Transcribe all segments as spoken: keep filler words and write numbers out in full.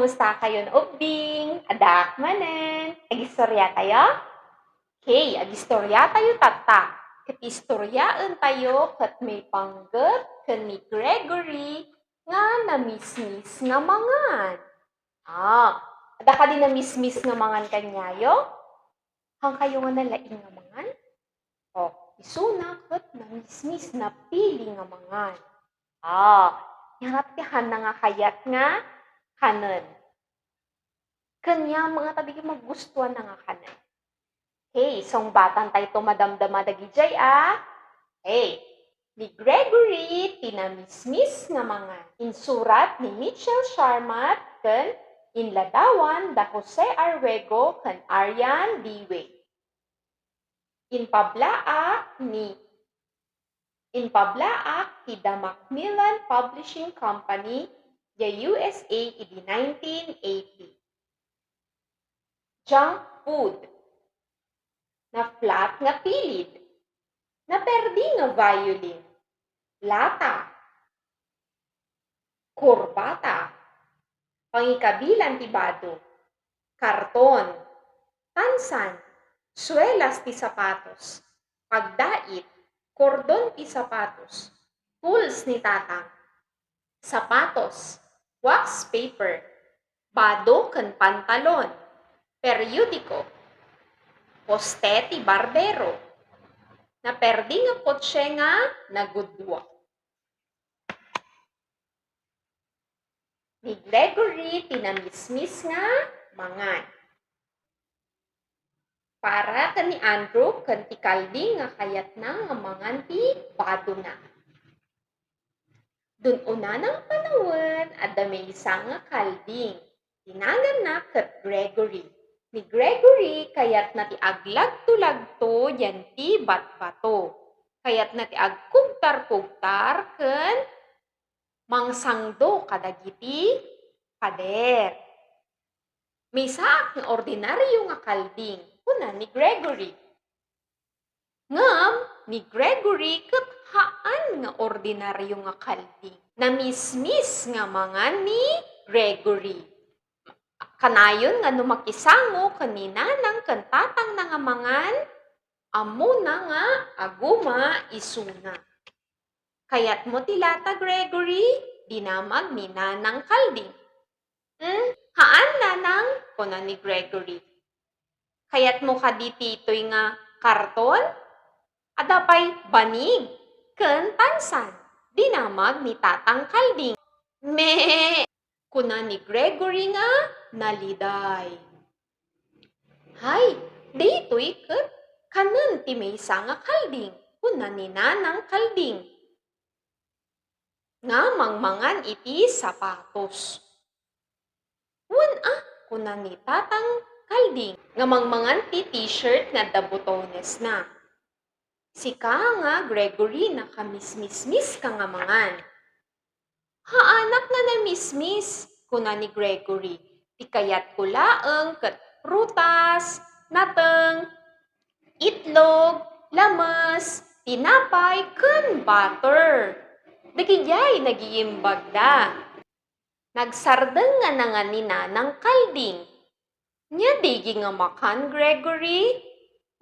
Kumusta kayon ubbing? Addaak manen. Agistoriatayo? Okay, agistoriatayo tatta. Ket istoriaentayo ket maipanggep ken ni Gregory nga namismis nga mangan. Ah, adda kadi namismis nga mangan kaniayo? Haankayo nga nalaing nga mangan? O, isuna ket namismis, napili nga mangan. Ah, ngarud ti haanna nga kayat nga kanen. Ken ania met ngata dagiti magustuanna nga kanen? Hey, sungbatantayto madamdama dagidiay a. Hey, ni Gregory ti namismis nga mangan. Insurat ni Mitchell Sharmat ken inladawan da Jose R. Ruego ken Arian D. Wei. Impablaak ni Impablaak ti The Macmillan Publishing Company, ya U S A idi nineteen eighty. Junk food. Na-flat nga pilid. Naperdi nga violin. Lata. Kurbata. Pangikabilan ti bado. Karton. Tansan. Suelas ti sapatos. Pagdait. Kordon ti sapatos. Tools ni tatang. Sapatos. Wax paper. Bado ken pantalon. Periodiko. Poste ti barbero. Naperdi nga kotse nga nagudua. Ni Gregory ti namismis nga mangan. Para ken ni Andrew ken ti kalding nga kayatna nga mangan ti badona. Dununana nga panawen, adda maysa nga kalding. Ti naganna ket Gregory. Ni Gregory, kayatna ti aglagto-lagto diay ti batbato. Kayatna ti agkugtar-kugtar ken mangsangdo kadagiti pader. "Maysaak nga ordinario nga kalding," kuna ni Gregory. Ngem ni Gregory ket haan nga ordinario nga kalding. Namismis nga mangan ni Gregory. Kanayon nga no makisango ken ni nanang ken tatangna nga mangan, ammona nga aguma isuna. "Kayatmo ti lata, Gregory?" dinamag ni Nanang Kalding. "Hmm, haan, Nanang," kuna ni Gregory. "Kayatmo kadi ditoy nga karton? Adda pay banig ken tansan," dinamag ni Tatang Kalding. "Me!" kuna ni Gregory nga naliday. "Hay, daytoy ket kanen ti maysa nga kalding," kuna ni Nanang Kalding nga mangmangan iti sapatos. "Wen a," kuna ni Tatang Kalding nga mangmangan ti t-shirt nga adda botonesna. "Sika nga Gregory, nakamismismiska nga mangan." "Haanak nga namismis," kuna ni Gregory. "Ti kayatko laeng ket prutas, nateng, itlog, lames, tinapay, ken butter." Dagidiay nagiimbagda. Nagsardeng nga nangan ni Nanang Kalding. "Nia digi nga makan, Gregory?"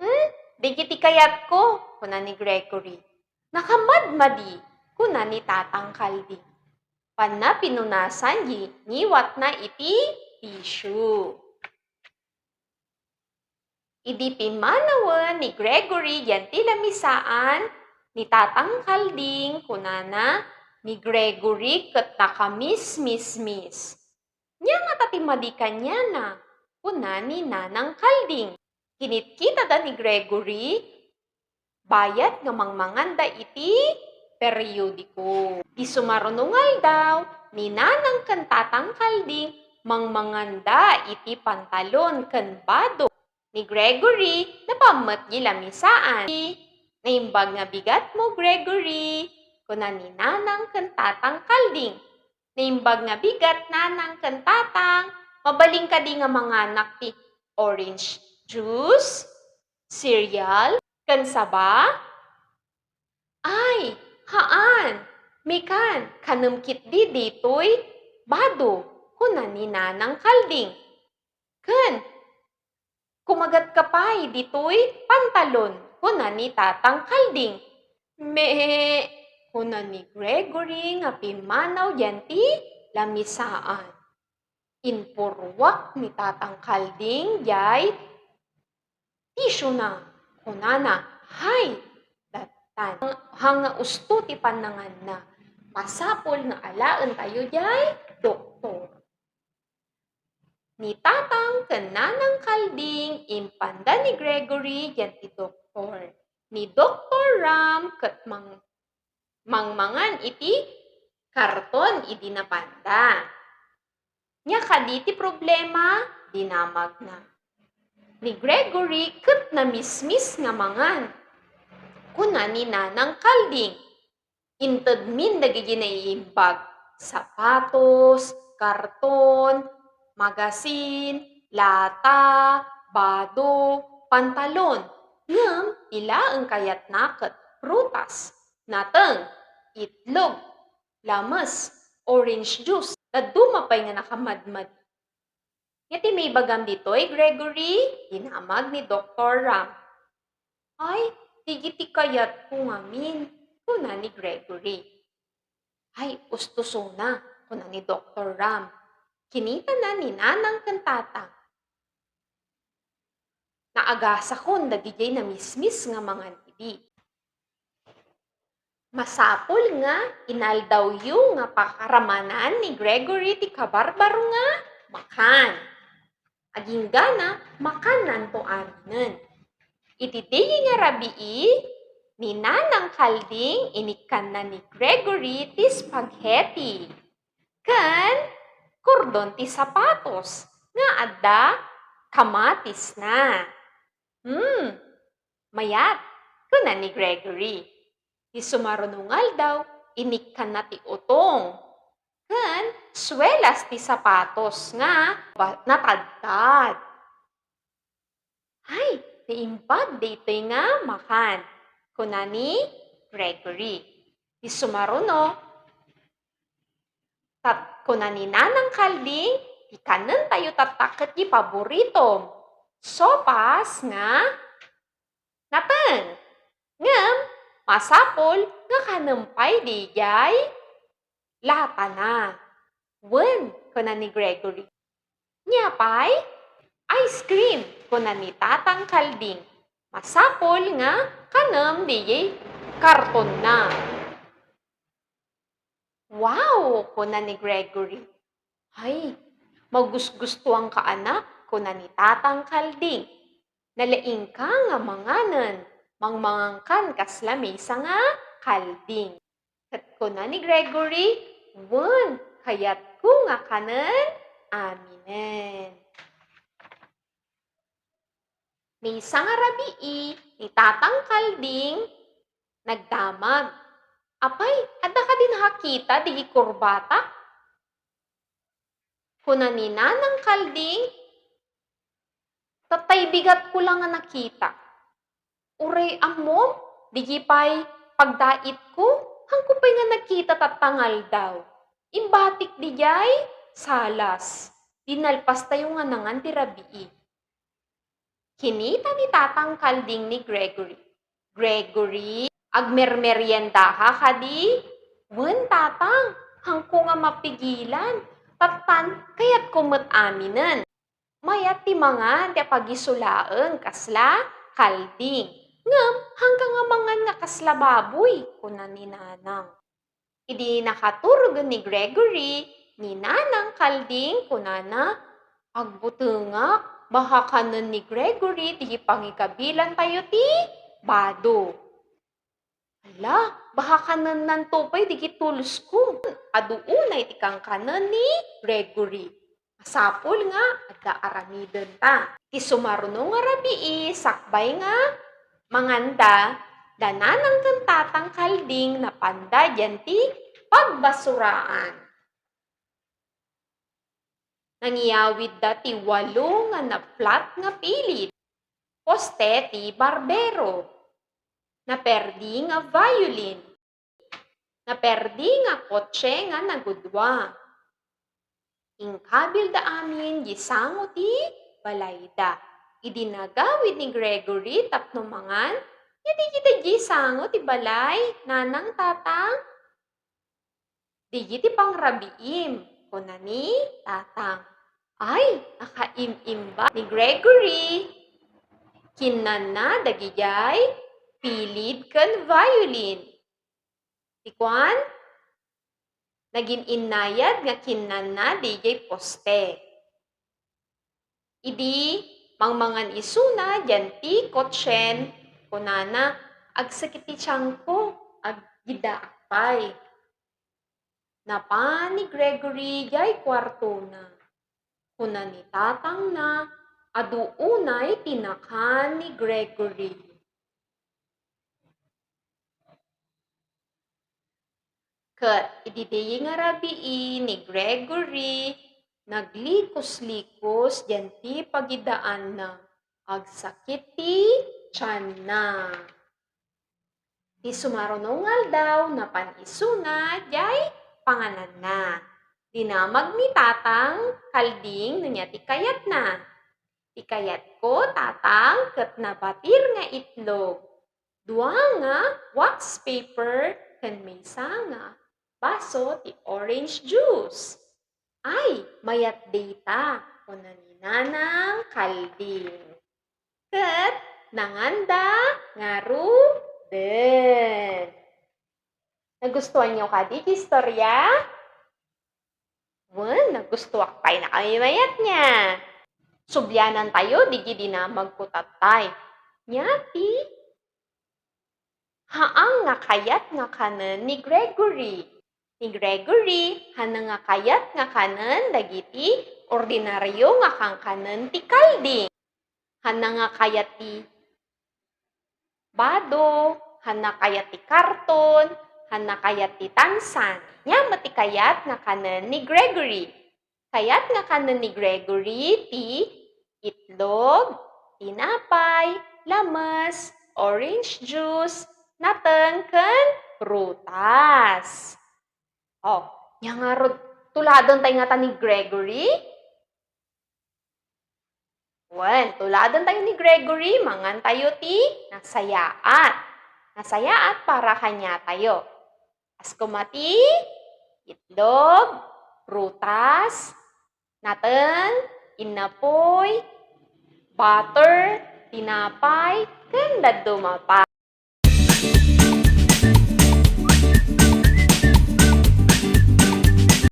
"Hmm, digi ti kayatko," kuna ni Gregory. "Nakamadmadi," kuna ni Tatang Kalding. Panna pinunasan ti ngiwatna iti tissue. Idi pimmanawen ni Gregory diay ti lamisaan ni Tatang Kalding, kunana, "Ni Gregory ket nakamismismis." "Nia ngata ti madi kaniana?" kuna ni Nanang Kalding. Kinitkitada ni Gregory bayat nga mangmanganda iti periodiko. Ti sumaruno nga aldaw, ni Nanang ken Tatang Kalding mangmanganda iti pantalon ken bado. Ni Gregory, napan met ti lamisaan. "Naimbag nga bigatmo, Gregory," kuna ni Nanang ken Tatang Kalding. "Naimbag nga bigat, Nanang ken Tatang. Mabalin kadi nga manganak ti orange juice, cereal, ken saba?" "Ay, haan, mekan, kanem ketdi ditoy bado," kuna ni Nanang Kalding. Ken, "Kumagatka pay ditoy pantalon," kuna ni Tatang Kalding. "Me," kuna ni Gregory nga pimmanaw diyan ti lamisaan. Inpurruak ni Tatang Kalding diay tisiona. Kunana, "Hay, dattan. Hanga usto ti pannanganna. Masapul nga alaentayo diay doktor." Ni Tatang ken Nanang Kalding, impanda ni Gregory diyan ti doktor. Ni Doktor Ram ket mang-, mangmangan iti karton idi napanda. "Ania kadi ti problema?" dinamagna. "Ni Gregory ket namismis nga mangan," kuna ni Nanang Kalding. Intedmin dagiti naiimbag: sapatos, karton, magasin, lata, bado, pantalon. Ngem ti laeng kayatna ket prutas, nateng, itlog, lames, orange juice. Dadduma pay nga nakamadmadi. "Ania ti maibagam ditoy, Gregory?" dinamag ni Doktor Ram. "Ay, dagiti kayatko ngamin," kuna ni Gregory. "Ay, ustosona," kuna ni Doktor Ram. Kinitana ni Nanang ken Tatang. "Naagasakon dagidiay namismis nga mangan idi." Masapul nga inaldawyo nga pakaramanan ni Gregory ti kabarbaro nga makan. Agingga, makannanto aminen. Iti digi nga rabii, ni Nanang Kalding inikkanna ni Gregory ti spaghetti ken kordon ti sapatos nga adda kamatisna. "Hmm, mayat," kuna ni Gregory. Ti sumaruno nga aldaw, inikkanna ti utong ken suelas ti sapatos nga ba-, natadtad. "Ay, naimbag daytoy nga makan," kuna ni Gregory. Ti sumaruno, tat-, kuna ni Nanang Kalding, "Ti kanentayo tatta ket ti paboritom. Sopas nga nateng. Ngem, masapul nga kanem pay diay latana." "Wen," kuna ni Gregory. "Nia pay?" "Ice cream," kuna ni Tatang Kalding. "Masapul nga kanem diay kartonna." "Wow!" kuna ni Gregory. "Ay, magusgustoanka, anak," kuna ni Tatang Kalding. "Nalaingka nga manganen, mangmangankan kasla maysa nga kalding." Ket kuna ni Gregory, "Wen, kayatko nga kanen aminen." Maysa nga rabii, ni Tatang Kalding nagdamag. "Apay, adda kadi nakakita dagiti kurbatak?" Kuna ni Nanang Kalding, "Tattay bigatko la nga nakita. Uray ammom, digi pay pagdaitko, haanko pay nga nakita tatta nga aldaw. Imbatik diay salas, di nalpastayo nga nangan ti rabii." Kinita ni Tatang Kalding ni Gregory. "Gregory, agmermeriendaka kadi?" "Wen, Tatang, haanko nga mapigilan. Tattan, kayatko met aminen." "Mayat ti mangan ti apagisulaeng kasla kalding. Ngem, haanka nga mangan nga kasla baboy," kuna ni Nanang. Idi nakaturogen ni Gregory, ni Nanang Kalding, kunana, "Agbutengak, baka kanen ni Gregory ti pangikabilantayo ti bado." "Ala, baka kanennanto pay dagiti tools-ko. Adu unay ti kankanen ni Gregory. Masapul nga adda aramidenta." Ti sumaruno nga rabii, sakbay nga manganda, da Nanang ken Tatang Kalding napanda diay pagbasuraan. Nangiyawidda ti walo nga naplat nga pilid. Poste ti barbero. Naperdi nga violin. Naperdi nga kotse nga nagudua. Inkabilda amin diay sango ti balayda. Idi nagawid ni Gregory tapno mangan, ket diay sango ti balay, nanang, tatang, "Diay ti pangrabiim," kuna ni tatang. Ay, nakaim-imba ni Gregory. Kinnanna dagidiay pilid ken violin. Ti kuan, nagin-innayad nga kinnanna diay poste. Idi mangmangan isuna diay ti kotsen, kunana, "Agsakit ti tiangko, aggidaak pay." Napan ni Gregory diay kuartona. Kuna ni tatangna, adu unay ti nakan ni Gregory. Ket idi diay nga rabii ni Gregory, naglikus-likus diay ti pagidaanna. Agsakit ti tianna. Ti sumaruno nga aldaw, napan isuna diay pangananna. Dinamag ni Tatang Kalding no ania ti kayatna. "Ti kayatko, Tatang, ket nabatir nga itlog, dua nga wax paper, ken maysa nga baso ti orange juice." "Ay, mayat dayta," kuna ni Nanang Kalding. Ket nanganda ngaruden. Nagustuanyo kadi ti istorya? Wen, nagustuak pay, nakamaymayat nia. Sublianantayo diay dinamag ko tattay. Nia ti Haang nga kayat nga kanen ni Gregory. Ni Gregory, haanna nga kayat nga kanen dagiti ordinario nga kankanen ti Kalding. Haanna nga kayat ti bado, haanna kayat ti karton, haanna kayat ti tansan. Ania met ti kayat nga kanen ni Gregory. Kayat nga kanen ni Gregory ti itlog, tinapay, lames, orange juice, nateng, ken prutas. O, ania ngarud, tuladentayo ngata ni Gregory? Wen, tuladentayo ni Gregory, mangantayo ti nasayaat. Nasayaat para kaniatayo. Kas koma ti itlog, prutas, nateng, innapuy, butter, tinapay, ken dadduma pay.